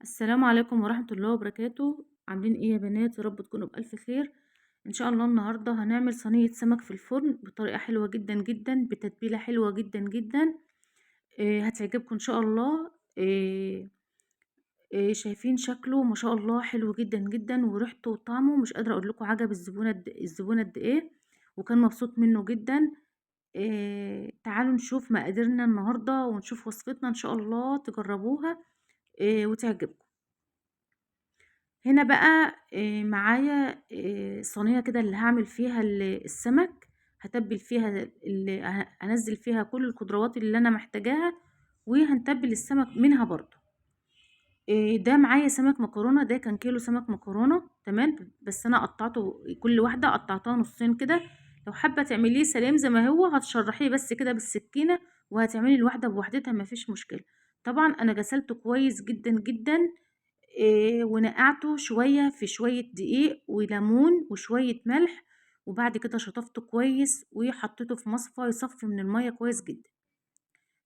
السلام عليكم ورحمة الله وبركاته. عاملين ايه يا بنات؟ يا رب تكونوا بألف خير. ان شاء الله النهاردة هنعمل صينية سمك في الفرن بطريقة حلوة جدا جدا، بتتبيلة حلوة جدا جدا، هتعجبكم ان شاء الله. شايفين شكله ما شاء الله حلو جدا جدا، وريحته وطعمه مش قادرة اقول لكم عجب الزبونة قد ايه، وكان مبسوط منه جدا. تعالوا نشوف مقاديرنا النهاردة ونشوف وصفتنا ان شاء الله تجربوها وتعجبكم. هنا بقى معايا صينية كده اللي هعمل فيها السمك، هتبل فيها هنزل فيها كل الخضروات اللي انا محتاجاها، وهنتبل السمك منها برضو. ده معايا سمك مكرونة، ده كان كيلو سمك مكرونة، تمام، بس انا قطعته كل واحدة قطعتها نصين كده. لو حابة تعمليه سليم زي ما هو هتشرحيه بس كده بالسكينة، وهتعملي الواحدة بوحدتها مفيش مشكلة. طبعا انا غسلته كويس جدا جدا، ونقعته شوية في شوية دقيق وليمون وشوية ملح، وبعد كده شطفته كويس وحطيته في مصفى يصفي من المية كويس جدا.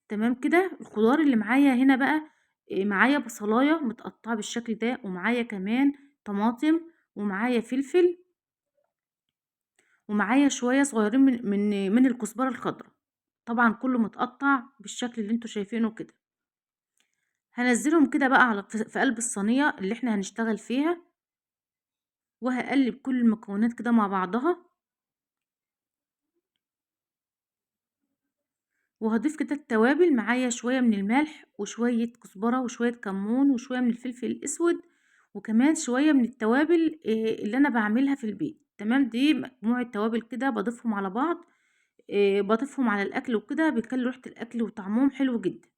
تمام كده. الخضار اللي معايا هنا بقى، معايا بصلاية متقطعة بالشكل ده، ومعايا كمان طماطم، ومعايا فلفل، ومعايا شوية صغيرين من الكزبرة الخضراء، طبعا كله متقطع بالشكل اللي انتوا شايفينه كده. هنزلهم كده بقى في قلب الصينية اللي احنا هنشتغل فيها، وهقلب كل المكونات كده مع بعضها، وهضيف كده التوابل. معايا شوية من الملح وشوية كزبرة وشوية كمون وشوية من الفلفل الأسود، وكمان شوية من التوابل اللي أنا بعملها في البيت. تمام، دي مجموعة توابل كده بضيفهم على بعض، بضيفهم على الأكل وكده، بيخلي ريحة الأكل وطعمهم حلو جدا.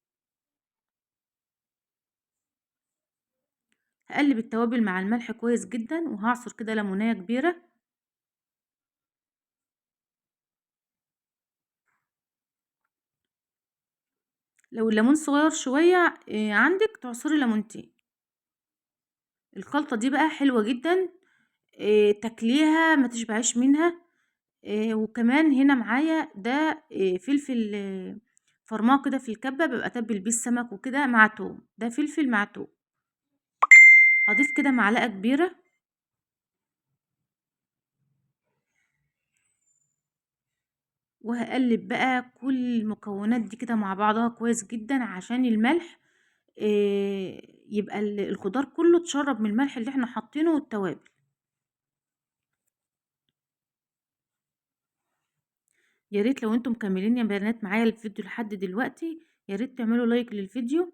هقلب التوابل مع الملح كويس جدا، وهعصر كده ليمونية كبيرة. لو الليمون صغير شوية، عندك تعصري ليمونتين. الخلطة دي بقى حلوة جدا، تاكليها ما تشبعيش منها. وكمان هنا معايا ده، فلفل، فرماه كده في الكبة، ببقى اتبل بيه السمك وكده مع توم، ده فلفل مع توم. هضيف كده معلقة كبيرة. وهقلب بقى كل المكونات دي كده مع بعضها كويس جدا، عشان الملح، يبقى الخضار كله اتشرب من الملح اللي احنا حاطينه والتوابل. يا ريت لو انتم مكملين يا بنات معايا الفيديو لحد دلوقتي، يا ريت تعملوا لايك للفيديو.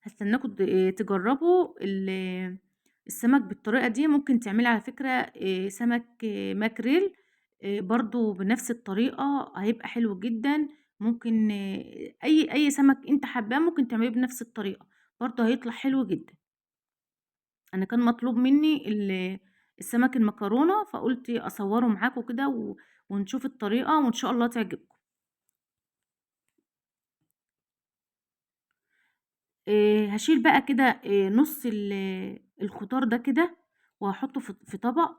هستناكم تجربوا السمك بالطريقة دي. ممكن تعملي على فكرة، سمك، ماكريل، برضو بنفس الطريقة، هيبقى حلو جدا. ممكن، اي سمك انت حباه ممكن تعمليه بنفس الطريقة، برضو هيطلع حلو جدا. انا كان مطلوب مني السمك المكرونة، فقلت اصوره معاكم كده ونشوف الطريقة، وان شاء الله تعجبكم. هشيل بقى كده، نص الخضار ده كده، وهحطه في طبق،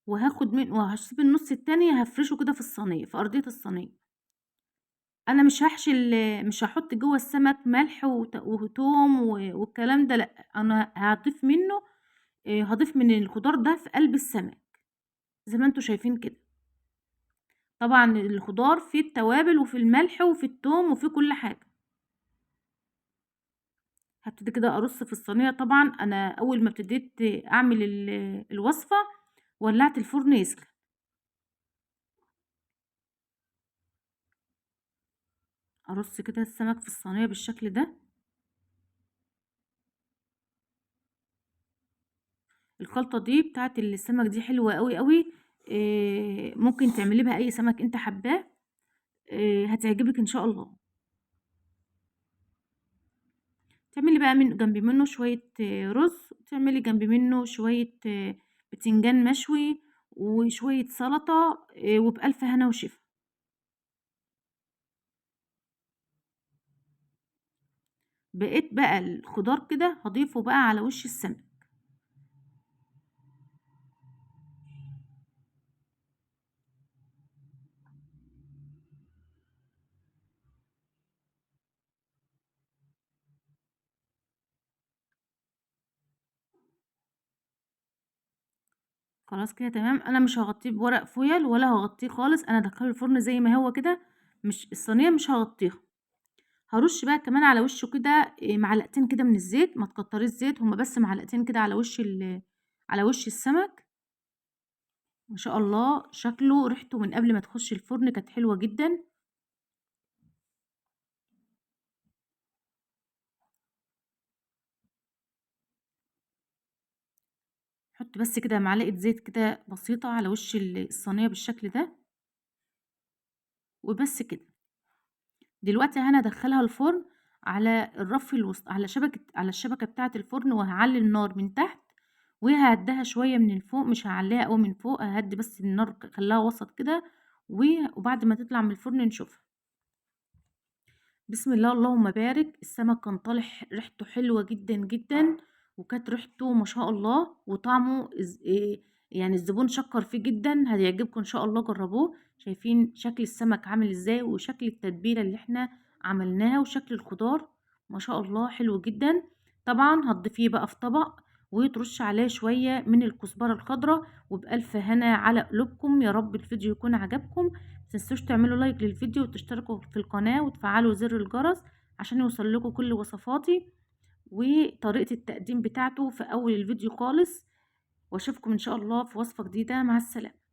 وهاخد من، وهسيب النص التاني هفرشه كده في الصينية، في أرضية الصينية. أنا مش هحشي مش هحط جوه السمك ملح وتوم والكلام ده، لأ، أنا هضيف منه، هضيف من الخضار ده في قلب السمك زي ما انتوا شايفين كده. طبعا الخضار فيه التوابل وفي الملح وفي التوم وفي كل حاجة. هبتدي كده ارص في الصينية. طبعا انا اول ما ابتديت اعمل الوصفة ولعت الفرن يسخن. ارص كده السمك في الصينية بالشكل ده. الخلطة دي بتاعت السمك دي حلوة قوي قوي، ممكن تعملي بها اي سمك انت حباه، هتعجبك ان شاء الله. تعملي بقى من جنب منه شوية، رز، وتعملي جنب منه شوية، بتنجان مشوي وشوية سلطة، وبألف هنا وشفا. بقيت بقى الخضار كده هضيفه بقى على وش السمك. خلاص كده تمام. انا مش هغطيه بورق فويل ولا هغطيه خالص، انا هدخله الفرن زي ما هو كده، مش الصينية مش هغطيها. هرش بقى كمان على وشه كده معلقتين كده من الزيت، ما تكتريش زيت، هما بس معلقتين كده على وش السمك. ما شاء الله شكله ريحته من قبل ما تخش الفرن كانت حلوة جدا. حط بس كده معلقة زيت كده بسيطة على وش الصينية بالشكل ده وبس كده. دلوقتي انا هدخلها الفرن على الرف الوسط، على الشبكة بتاعة الفرن، وهعلي النار من تحت وههديها شوية من فوق، مش هعليها قوي من فوق، ههدي بس النار خليها وسط كده، وبعد ما تطلع من الفرن نشوفها. بسم الله اللهم بارك. السمك كان طالع ريحته حلوة جدا جدا، وكانت ريحته ما شاء الله وطعمه يعني الزبون شكر فيه جدا. هيعجبكم ان شاء الله، جربوه. شايفين شكل السمك عامل ازاي، وشكل التتبيله اللي احنا عملناها، وشكل الخضار ما شاء الله حلو جدا. طبعا هتضيفيه بقى في طبق وترش عليه شويه من الكزبره الخضراء، وبألف هنا على قلوبكم. يا رب الفيديو يكون عجبكم. متنسوش تعملوا لايك للفيديو وتشتركوا في القناه وتفعلوا زر الجرس عشان يوصل لكم كل وصفاتي وطريقه التقديم بتاعته في اول الفيديو خالص. واشوفكم ان شاء الله في وصفه جديده. مع السلامه.